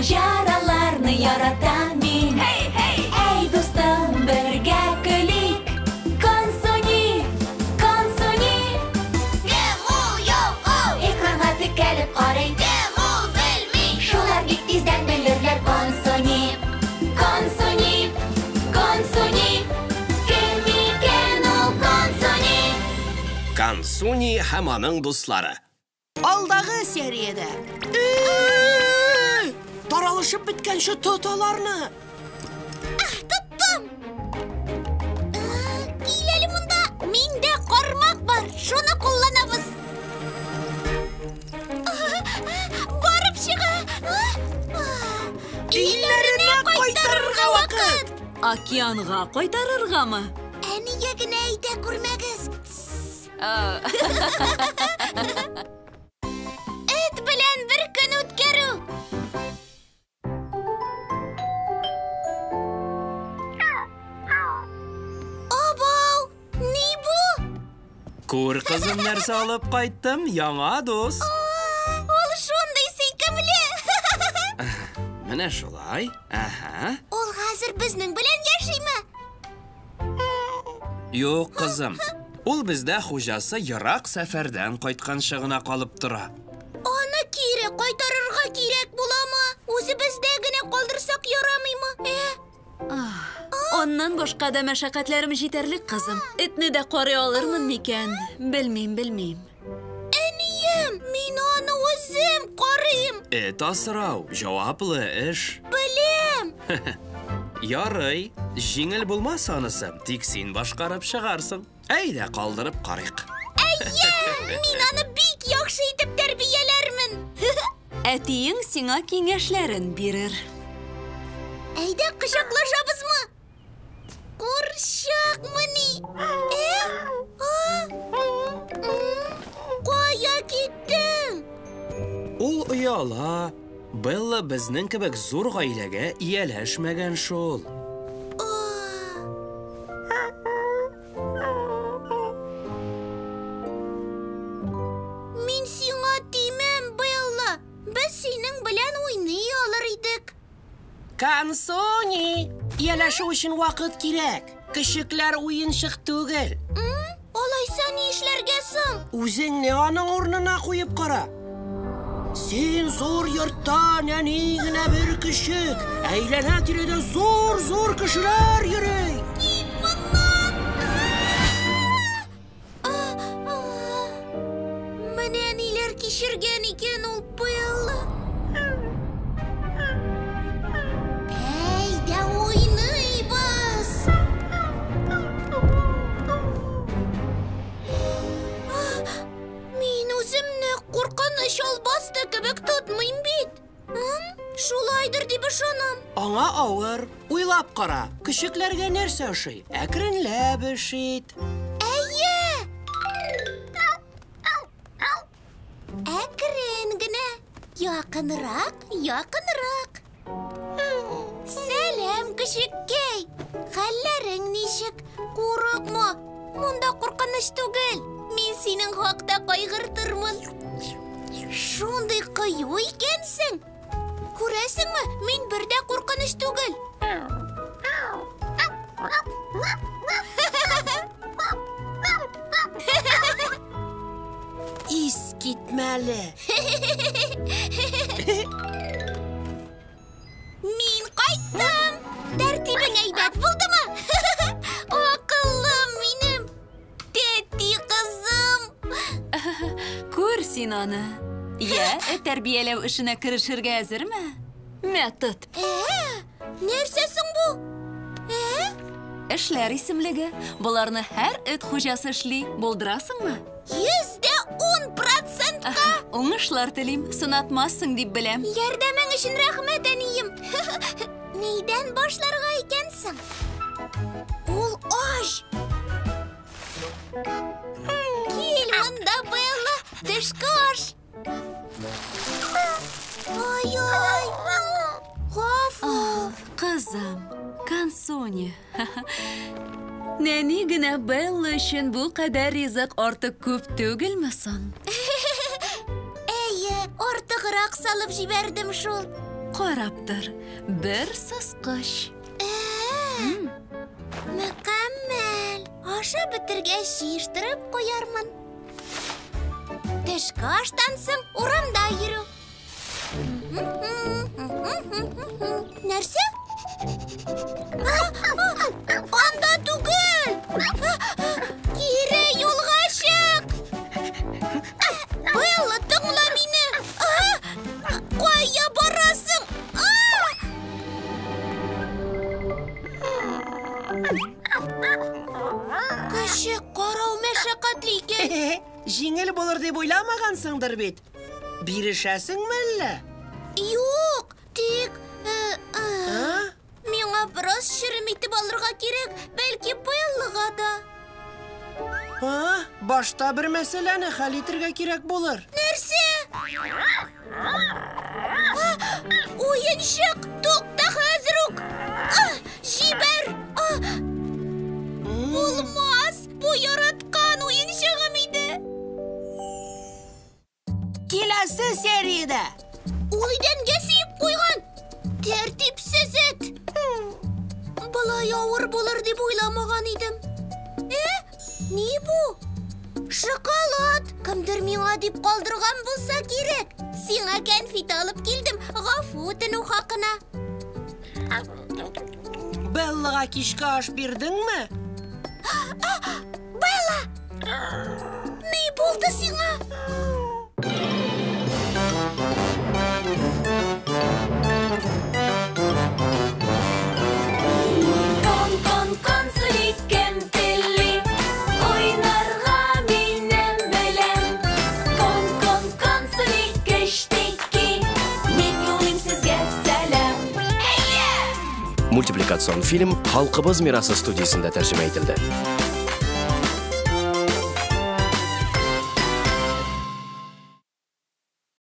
Маҗараларны яратам мин. Һей, һей! Әй, дустым, бергә көлик. Консуни, Консуни. Кем ул, юк ул? Экранга текәлеп карый. Кем ул, белми. Шулар бик тиздән белерләр. Консуни, Консуни, Консуни. Кем икән ул Консуни? Консуни һәм аның дуслары. Алдагы сериядә. Эй! Таралышып беткәнче тот аларны. Тоттым! Кил әле монда. Миндә кармак бар. Шуны кулланабыз. Барып чыга. Өйләренә кайтарырга вакыт. Океанга кайтарыргамы? Әнигә генә әйтә күрмәгез. Эт белән бер көн үткәрү. Абау, ни бу? Күр, кызым, нәрсә алып кайттым? Яңа дус. Ул шундый сөйкемле. Менә шулай. Әһә. Ул хәзер безнең белән яшиме? Юк, кызым. Ул бездә хуҗасы ерак сәфәрдән кайтканчы гына калып тора. Аны кире кайтарырга кирәк буламы? Үзебездә генә калдырсак ярамыймы? Аннан башка да мәшәкатьләрем җитәрлек, кызым. Этне дә карый алырмын микән? Белмим, белмим. Әнием, мин аны үзем карыйм. Эт асрау җаваплы эш. Беләм. Ярый, җиңел булмас анысы, тик син башкарып чыгарсың. Әйдә, калдырып карыйк. Әйе, мин аны бик яхшы итеп тәрбияләрмен. Әтиең сиңа киңәшләрен бирер. Әйдә, кочаклашабызмы? Курчакмыни? Кая киттең? Ул ояла. Белла безнең кебек зур гаиләгә ияләшмәгән шул. Мин сиңа тимәм, Белла. Без синең белән уйный алыр идек. Консуни, ияләшү өчен вакыт кирәк. Көчекләр уенчык түгел. Алайса ни эшләргә соң? Үзеңне аның урынына куеп кара. Син зур йортта нәни генә бер көчек. Әйләнә-тирәдә зур-зур кешеләр йөри. Кит моннан! Менә ниләр кичергән икән ул Белла. Әйдә уйныйбыз! Мин үземне куркыныч албасты кебек тотмыйм бит. Шулайдыр дип ышанам. Аңа авыр. Уйлап кара, көчекләргә нәрсә ошый? Әкренләп эш ит. Әйе! Әкрен генә. Якынрак, якынрак. Сәлам, көчеккәй. Хәлләрең ничек? Курыкма. Монда куркыныч түгел. Мин синең хакта кайгыртырмын. Шундый кыю икәнсең. Күрәсеңме, мин бер дә куркыныч түгел. Искитмәле. Мин кайттым. Тәртибең әйбәт булдымы? Акыллым минем. Тәти кызым. Күр син аны. Йә, эт тәрбияләү эшенә керешергә әзерме? Мә, тот. Нәрсә соң бу? Эшләр исемлеге. Боларны һәр эт хуҗасы эшли. Булдырасыңмы? 110%-ка. Уңышлар телим. Сынатмассың дип беләм. Ярдәмең өчен рәхмәт, әнием. Нидән башларга икәнсең? Ул ач. Кил монда, Белла, төшке аш. Ай-ай. Гафу. Кызым, Консуни. Нәни генә Белла өчен бу кадәр ризык артык күп түгелме соң? Әйе, артыграк салып җибәрдем шул. Карап тор, бер сыскыч. Мөкәммәл. Ашап бетергәч җыештырып куярмын. Төшке аштан соң урамда йөрү. Нәрсә? Анда түгел! Кире юлга чык! Белла, тыңла мине! Кая барасың? Көчек карау мәшәкатьле икән. Җиңел булыр дип уйламагансыңдыр бит. Бирешәсеңме әллә? Юк, тик миңа бераз черем итеп алырга кирәк, бәлки Беллага да. Башта бер мәсьәләне хәл итергә кирәк булыр. Нәрсә? Уенчык, тукта хәзер үк. Җибәр. Булмас, бу яраткан уенчыгым иде. Киләсе сериядә. Ул идәнгә сөеп куйган. Тәртипсез эт. Болай авыр булыр дип уйламаган идем. Ни бу? Шоколад! Кемдер миңа дип калдырган булса кирәк. Сиңа кәнфит алып килдем, гафу үтенү хакына. Беллага кичке аш бирдеңме? Белла! Ни булды сиңа? Кон, кон, консуни, кем тели? Уйнарга минем белән. Кон, кон, консуни, кечтеки. Мин юлыйм сезгә сәлам. Мультипликацион фильм Халкыбыз мирасы студиясендә тәрҗемә ителде.